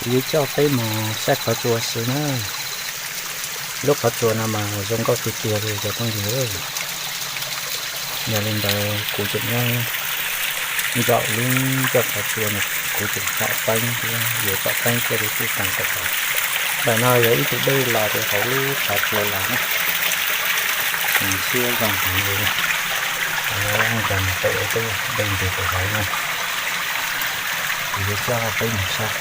Kuv yuav coj peb mus saib qhov tsua xwb na. Lub qhov tsua no mas zoo nkauj tiag tiag li cov phooj ywg. Yog li ntawd kuv tseem nyob nraum lub ncauj qhov tsua no, kuv tseem tsom teeb thiab yuav tsom teeb coj lub tuj tas rau hauv. Ntawm no yog ib tug dej los rau hauv lub qhov tsua los na. Nws siab zoo heev li. Cov mus tau ua teb dej ntws rau hauv na. Kuv yuav coj peb mus saib.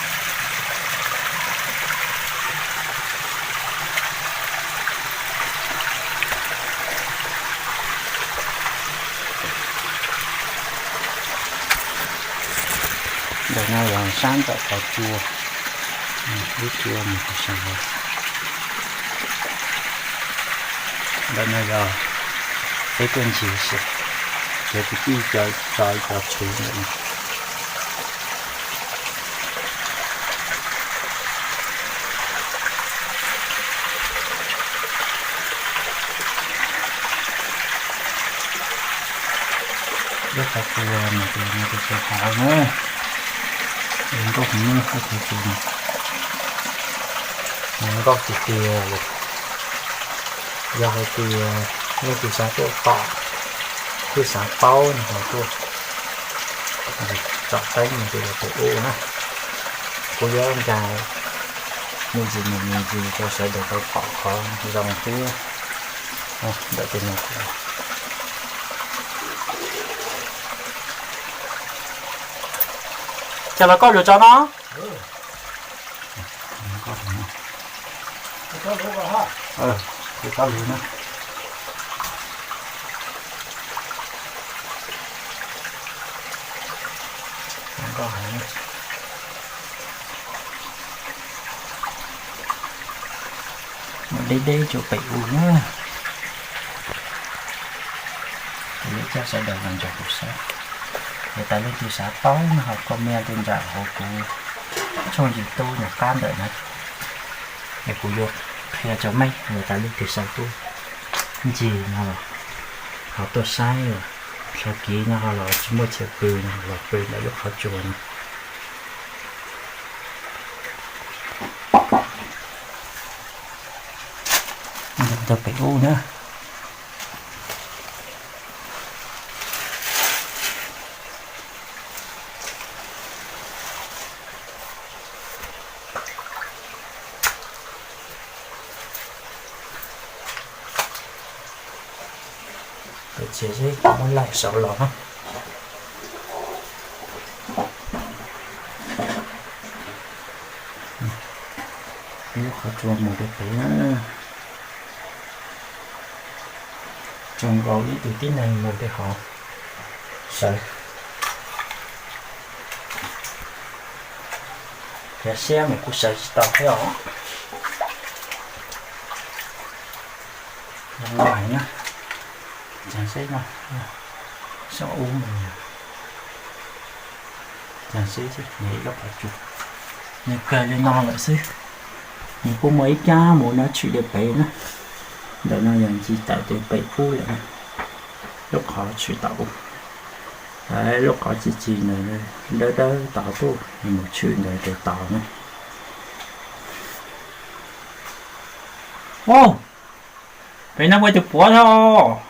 Ntawm no yog sab ntawm qhov tsua, lub tsua mus rau sab hauv. Ntawm no yog peb tuaj ncig xwb, cov kwv tij cov tso cov tshwv ntawm no. Lub qhov tsua no ces no ces tsua hauv na, nkauj heev, lub qhov tsua no nkauj tiag tiag li. Yog hais tias leej twg xav tuaj pom thiab xav paub no ho tuaj tsom teeb mus rau pem ub na. Kuv yuav nkag me ntsis me ntsis rau sawv daws tau pom qhov zoo thiab. Ntawm tej no ces los koj lus tso no. Mus deb deb rau pem ub na. Kuv yuav coj sawv daws los nrog kuv saib. Yog tas leej twg xav paub no ho comment tuaj nram hauv kuv tshooj YouTube nram qab ntawm na, es kuv yuav qhia rau mej. Yog tas leej twg xav tuaj ncig no los ho tuaj saib, los txog kev no ho los tsis muaj chaw pw no los pw ntawm lub qhov tsua no. Tau pem ub na. Txiav zeb kuv muab laij saud los na. Lub qhov tsua mus rau pem na. Tsoom nkaus ib tug tib neeg mus rau hauv sawv. Cov siab mas kuv sawv tsis tau thiab os. Zoo nkauj heev na. Tsav seb no, sob ub mus, tsav seb xwb, nws ib lub qhov tsua, nws kawg li no lawm xwb. Nws kuj muaj ib kab mus no tshwm rau pem na. Ntawm no yog ncig tawm rau pem ub lawm na. Lub qhov tshwm tom ub, lub qhov tsis tsis ntawd dawb dawb tod tuaj, nws mus tshwm ntawd rau tod na. Au, pem no muaj ib tug puav thiab.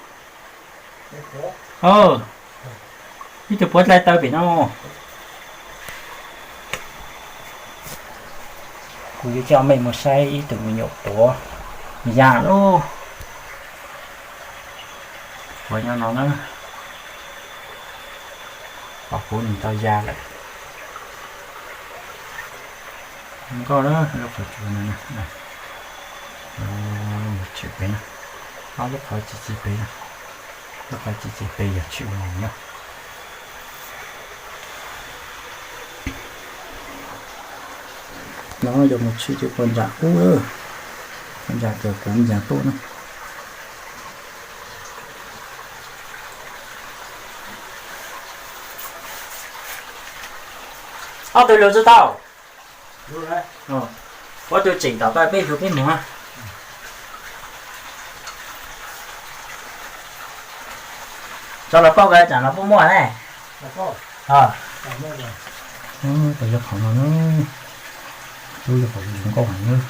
Ib tug puav dai taw pem no. Kuv yuav coj mej mus saib ib tug me nyuam puav, me ya lauj. Puav nyob no na. Pom puav nws tau ya lawm. Zoo nkauj na, lub qhov tsua no na. Mus tshwm pem na. Ob lub qhov tsis tsis pem na. Lub qhov tsis tsis pem yog tshwm mus na. No yog mus tshwm rau puag nram ub, puag nram kawg kuv ncav tuaj na. Ob tug lug tsis tau. Ua tus tseem tom peb hlub peb mus. Tso los pauj kawg tsam no puas muaj ne. Tus yog qhov no na. Lub zoo nkauj heev,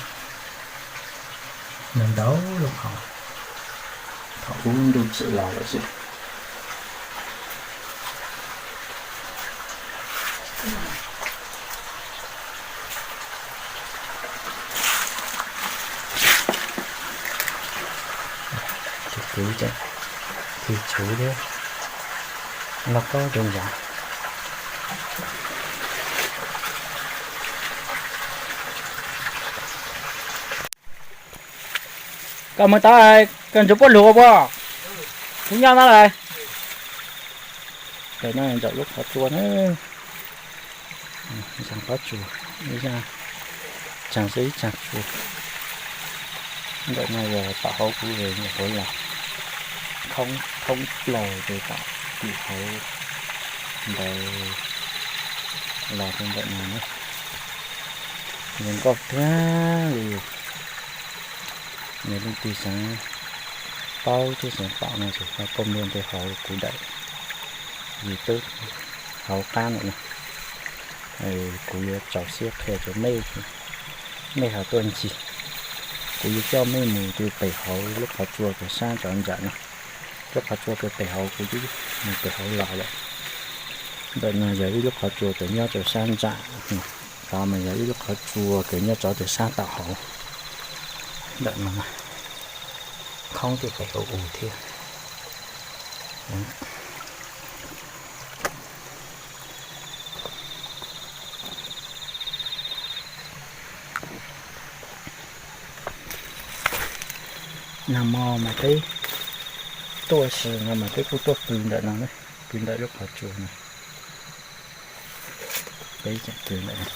nws ntau lub qhov, thaum ub ntuj tsim los lawm xwb. Tus kwv ces tis tshwv thiab, lauj kaub zoo zam. Koj mus tod, koj ntsuag puab lug ua puas? Kuv nyob no lawm. Ntawm no ntawm lub qhov tsua na, ntseeg qhov tsua, ib zaj, tseeg xwb ib tseeg tsua. Ntawm no yog tom hauv kuv nyuam qhuav los khoob plaws rau tom tim hauv ntawd los rau ntawm no na. Zoo nkauj tiag li. Yog leej twg xav paub thiab xav pom no ces ho pom ntua rau hauv kuv daim YouTube hauv qab ntawm no. Kuv yuav txaus siab qhia rau mej, mej ho tuaj ncig. Kuv yuav coj mej mus rau pem hauv lub qhov tsua kws sab nram nram no. Lub qhov tsua kws pem hauv kuv twb mus pem hauv los lawm. Ntawm no yog ib lub qhov tsua kws nyob rau sab nram no. Tod mas yog ib lub qhov tsua kws nyob rov rau sab tom hauv. Ntawm no khoob tej pem hauv u thiab. Nag hmo mas peb tuaj si no mas peb kuj tuaj pw ntawm no, pw ntawm lub qhov tsua no. Peb tseem pw ntawm no,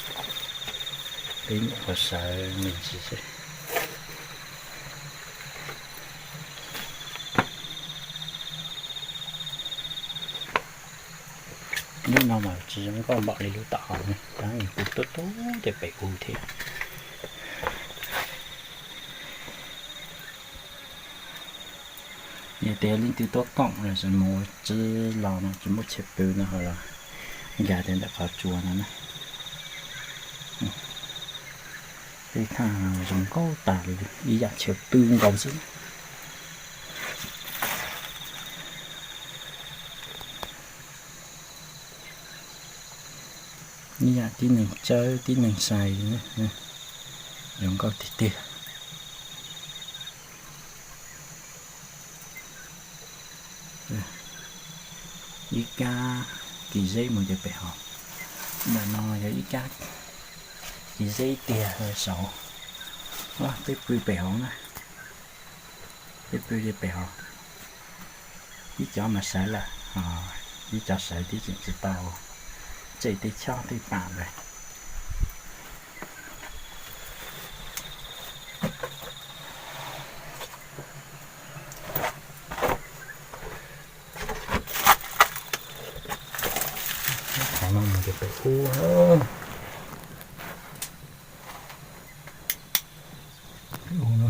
peb nyuam qhuav sawv me ntsis xwb. Lub no mas tsis zoo nkauj npaum li lub tom hauv, tab nws kuj tub tub tej pem u thiab. Yog tias leej twg tuaj koom los sis mus ua tsi los no tsis muaj chaw pw no ho los nkag rau ntawm qhov tsua no na. Tej thaj zoo nkauj tas li, ib yam chaw pw nkaus xwb. Ib yam tib neeg tsawb tib neeg sai, zoo nkauj tiag tiag. Ib kab kis zeb mus rau pem hauv. Ntawm no yog ib kab kis zeb tiag saud. Peb pw pem hauv na, peb pw rau pem hauv. Ib cov mas sawv lawm, ib cov sawv tib tseem tsis tau tseg tej chob tej pam lawm. Qhov no mus rau pem ub, pem ub,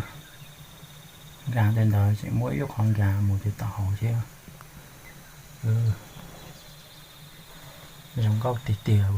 nkag tej ntawd tseem muaj ib lub qhov nkag mus rau tom hauv thiab. Zoo nkauj tiag tiag.